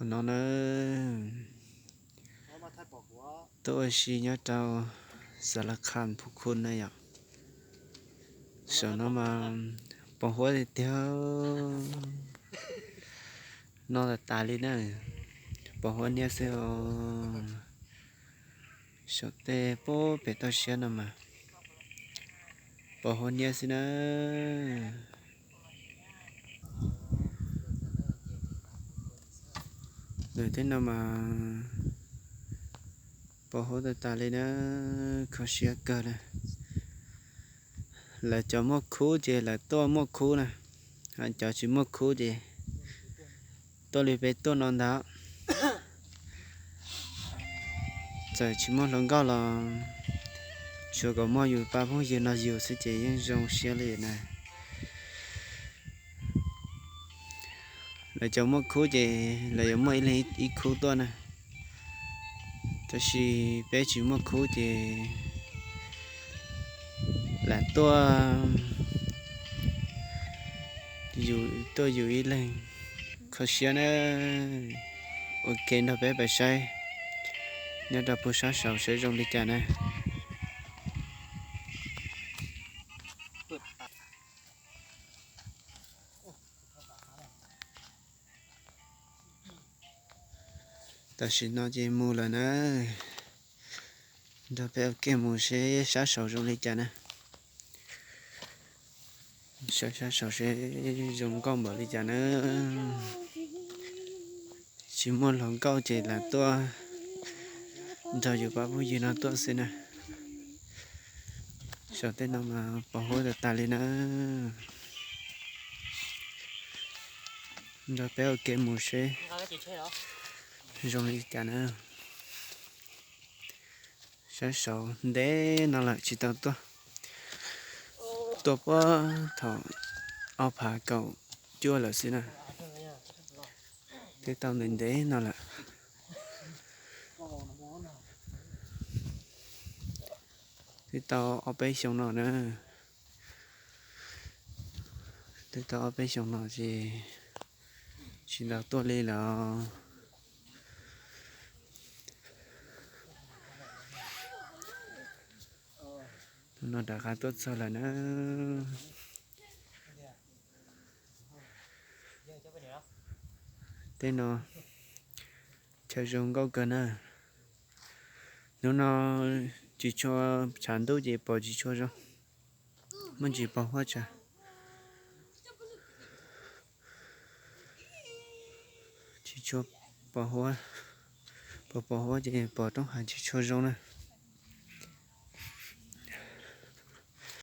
No na, tuaj ua si nyob rau Xas Las Khas Phu Khu na yom. Saum no mas pos huab tiag tiag, no tas tas li na, pos huab niab xwb os. Saum tej pub pem toj siab no mas pos huab niab xwb na. Lawv tej no mas pos huab tas tas li na, kho siab kawg na. Lawv cov muaj khub ces lawv tuaj muaj khub na, cov tsis muaj khub ces tuaj li peb tuaj no ntag. Txawm tsis muaj hluas nkauj los tsuav kom muaj yus pab phooj ywg no yus xwb ces yeej zoo siab li na. Lawv cov muaj khub ces lawv yuav muaj ib leeg ib khub tuaj na. Tab sis peb tsis muaj khub ces lam tuaj tuaj yus ib leeg. Kho siab na. Ua ke nrog peb pais saib nyob rau puag sab saud saib zoo li cas na. Tam sim no ces mus lawm na. Nrog peb ua ke mus seb sab saud zoo li cas na. Saib sab saud seb zoo nkauj npaum li cas na. Tsis muaj hluas nkauj ces lam tuaj nrog yus pab phooj ywg no tuaj xwb na. Saum tej no mas pos huab tas tas li na. Nrog peb ua ke mus seb zoo li cas na. Sab saud ntev no lawm tsis tau tuaj. Tuaj puag thaum ob phav kaum cuaj lawm xwb na. Twb tau ntev ntev no lawm. Twb tau ob peb xyoo no na. Twb tau ob peb xyoo no ces tsis tau tuaj li lawm. Hnub no rov qab tuaj txog lawm na. Tej no chaw zoo nkauj kawg na. Hnub no tsis tshua, tshav ntuj ces pom tsis tshua zoo, muaj ntsis pos huab tsawv. Tsis tshua pos huab, pos pos huab ces pom roob hav tsis tshua zoo na.